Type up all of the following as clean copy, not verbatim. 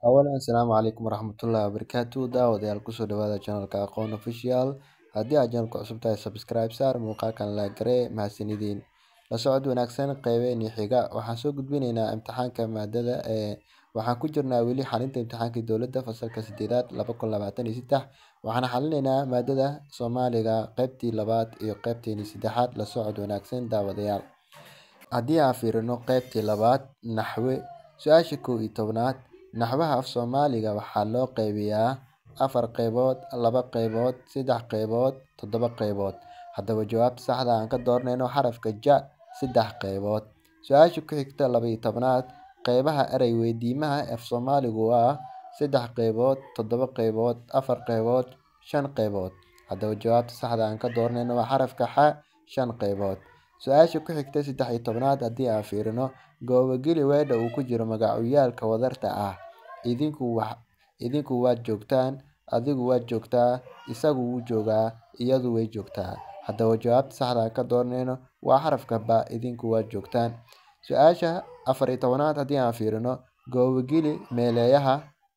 Awalan asalaamu calaykum waraxmatullaahi wabarakaatu. Daawadayaal, kusoo dhawaada channelka Aqoon Official. Haddii aad channelka cusub tahay, subscribe saar, muuqaalkan like garee. Mahadsanidin. La socod wanaagsan. Qeybeeni xiga waxaan soo gudbinaynaa imtixaanka maadada ee waxaan ku jirnaa weli xalinta imtixaankii dowladda fasalka sideedaad 2023. Waxaan xalinaynaa maadada Soomaaliga, qeybtii labaad iyo qeybteeni saddexaad. La socod wanaagsan, daawadayaal. Haddii aan fiirino qeybtii labaad, naxwe, su-aasha 11aad, naxwaha af Soomaaliga waxaa loo qeybiyaa afar qeybood, laba qeybood, saddex qeybood, toddoba qeybood. Haddaba jawaabta saxda aan ka dooranayno xarafka ja, saddex qeybood. Su-aasha ku xigta, 12aad, qeybaha erey weydiimaha af Soomaaligu waa saddex qeybood, toddoba qeybood, afar qeybood, shan qeybood. Haddaba jawaabta saxda aan ka dooranayno waa xarafka xa, shan qeybood. Su-aasha ku xigta, 13aad, haddii aan fiirino, goobageli weedha uu ku jiro magacyaalka wadarta ah. Idinku waad joogtaan, adigu waad joogtaa, isagu wuu joogaa, iyadu way joogtaa. Haddaba jawaabta saxda aan ka dooranayno waa xarafka ba, idinku waad joogtaan. Su-aasha 14aad haddii aan fiirino, goobageli meeleeyaha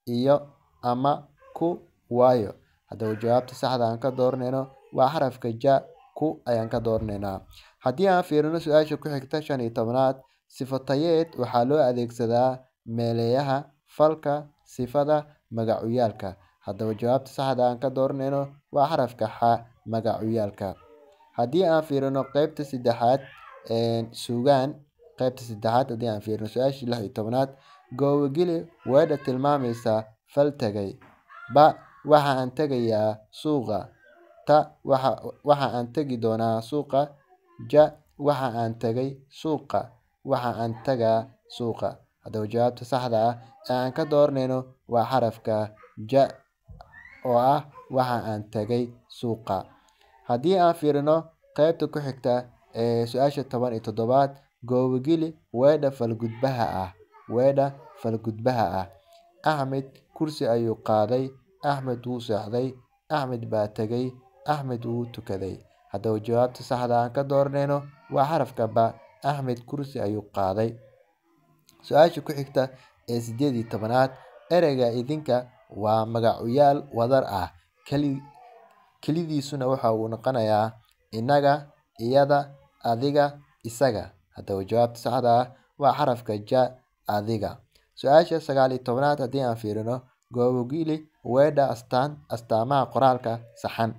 iyo, ama, ku, waayo. Haddaba jawaabta saxda aan ka dooranayno waa xarafka ja, ku ayaan ka dooranaynaa. Haddii aan fiirino su-aasha ku xigta, 15aad, sifo tayeed waxaa loo adeegsadaa meeleeyaha, falka, sifada, magacyaalka. Haddaba jawaabta saxda aan ka dooranayno waa xarafka xa, magacyaalka. Haddii aan fiirino qeybta saddexaad, suugaan, qeybta saddexaad haddii aan fiirino su-aashii 16aad, goobageli weedha tilmaamaysa fal tagay. Ba, waxa aan tegayaa suuqa. Ta, waxa aan tegi doonaa suuqa. Ja, waxa aan tagay suuqa. Waxa aan tagaa suuqa. Haddaba jawaabta saxda ah ee aan ka dooranayno waa xarafka ja, oo ah waxa aan tagay suuqa. Haddii aan fiirino qeybta ku xigta ee su-aasha 17aad, goobageli weedha falgudbaha ah. Weedha falgudbaha ah. Axmed kursi ayuu qaaday. Axmed wuu seexday. Axmed baa tagay. Axmed wuu tukaday. Haddaba jawaabta saxda aan ka dooranayno waa xarafka ba, Axmed kursi ayuu qaaday. Su-aasha ku xigta ee 18aad, ereyga idinka waa magacuyaal wadar ah. Kelidiisuna waxa uu noqonayaa inaga, iyada, adiga, isaga. Haddaba jawaabta saxda ah waa xarafka ja, adiga. Su-aasha 19aad haddii aan fiirino, goobageli weedha astaamaha qoraalka saxan,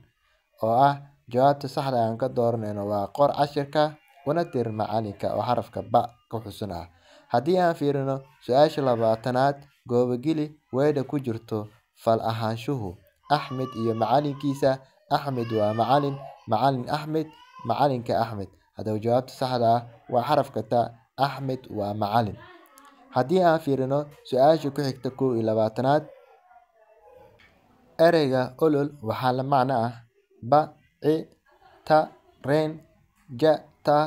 oo ah jawaabta saxda aan ka dooranayno waa qor cashirka una dir macalinka, oo xarafka ba ku xusun ah. Haddii aan fiirino su-aasha 20aad, goobageli weedha ku jirto fal ahaanshuhu. Axmed iyo macalinkiisa. Axmed waa macalin. Macalin Axmed. Macalinka Axmed. Haddaba jawaabta saxda ah waa xarafka ta, Axmed waa macalin. Haddii aan fiirino su-aasha ku xigta, 21aad, ereyga olol waxaa la macno ah ba, ci, ta, reen, ja, ta,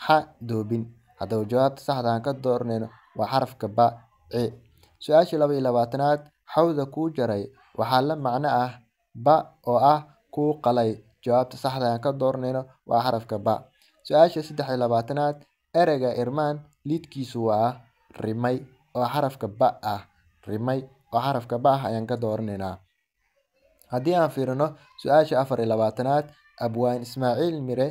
xa, doobin. Haddaba jawaabta saxda aan ka dooranayno waa xarafka ba, ci. Su-aasha 22aad, xawda kuu jaray waxaa la macno ah ba, oo ah kuu qalay. Jawaabta saxda aan ka dooranayno waa xarafka ba. Su-aasha 23aad, ereyga irmaan lidkiisu waa rimay, oo xarafka ba ah. Rimay oo xarafka ba ah ayaan ka dooranaynaa. Haddii aan fiirino su-aasha 24aad, Abwaan Ismaaciil Mire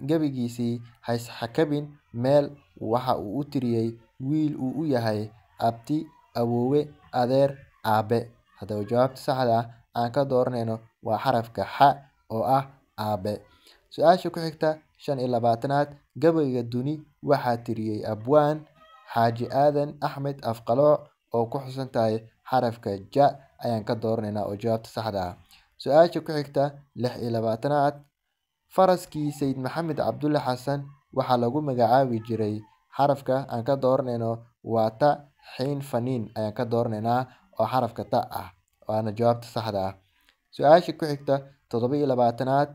gebigiisii Haysxakabin meel waxa uu u tiriyey wiil uu u yahay abti, awoowe, adeer, aabe. Haddaba jawaabta saxda ah aan ka dooranayno waa xarafka xa, oo ah aabe. Su-aasha ku xigta, 25aad, gabayga duni waxaa tiriyey Abwaan Xaaji Aadan Axmed Afqalooc, oo ku xusan tahay xarafka ja ayaan ka dooranaynaa oo jawaabta saxda ah. Su-aasha ku xigta, 26aad, faraskii Sayid Maxamed Cabdulle Xasan waxaa lagu magacaabi jiray. Xarafka aan ka dooranayno waa ta, xiin faniin ayaan ka dooranaynaa, oo xarafka ta ah, waana jawaabta saxda ah. Su-aasha ku xigta, 27aad,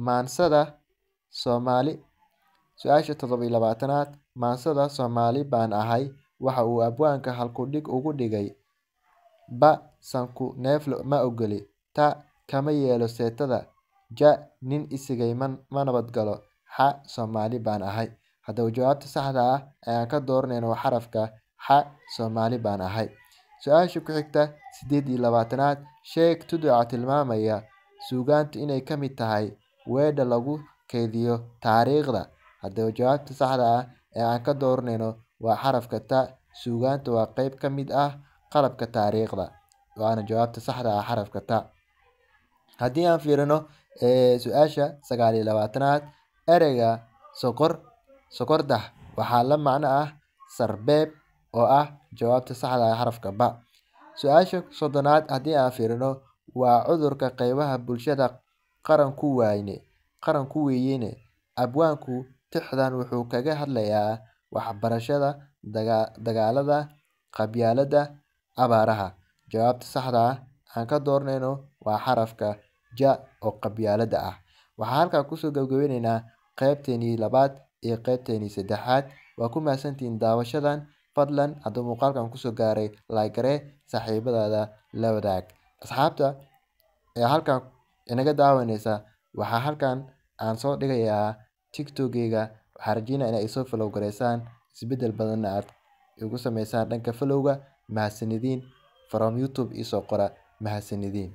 maansada Soomaali. Su-aasha 27aad, maansada Soomaali baan ahay waxa uu abwaanka halkudhig ugu dhigay ba, sanku neefle ma ogoli. Ta, kama yeelo seetada. Ja, nin isigay ma nabadgalo. Xa, Soomaali baan ahay. Haddaba jawaabta saxda ah ayaan ka dooranayno xarafka xa, Soomaali baan ahay. Su-aasha ku xigta 28aad, sheeg tuduca tilmaamaya suugaantu inay ka mid tahay weedha lagu kaydiyo taariikhda. Haddaba jawaabta saxda ah ee aan ka dooranayno waa xarafka ta. Suugaantu waa qeyb ka mid ah qalabka taariikhda, waana jawaabta saxda ah xarafka ta. Haddii aan fiirino su-aasha 29aad, ereyga soqor sokordax waxaa la macno ah sarbeeb, oo ah jawaabta saxda ah xarafka ba. Su-aasha 30aad haddii aan fiirino, waa cudurka qeybaha bulshada qaran ku wayne qaran ku weeyene. Abwaanku tixdan wuxuu kaga hadlayaa waxbarashada, dagaalada, qabyaaladda, abaaraha. Jawaabta saxda ah aan ka dooranayno waa xarafka ja oo qabyaaladda ah. Waxaa halkaa kusoo gabagabeyneynaa qeybteenii labaad iyo qeybteenii saddexaad. Waa ku mahadsantihiin daawashadan. Fadlan hadduu muuqaalkan kusoo gaaray, like garee, saaxiibadaada la wadaag. Asxaabta ee halkan inaga daawaneysa, waxaa halkan aan soo dhigayaa TikTok-geyga. Waxaan rajeynaya inay isoo follow gareysaan, isbedel badanna aad igu sameysaan dhanka followga. Mahadsanidin. From YouTube isoo qora. Mahadsanidin.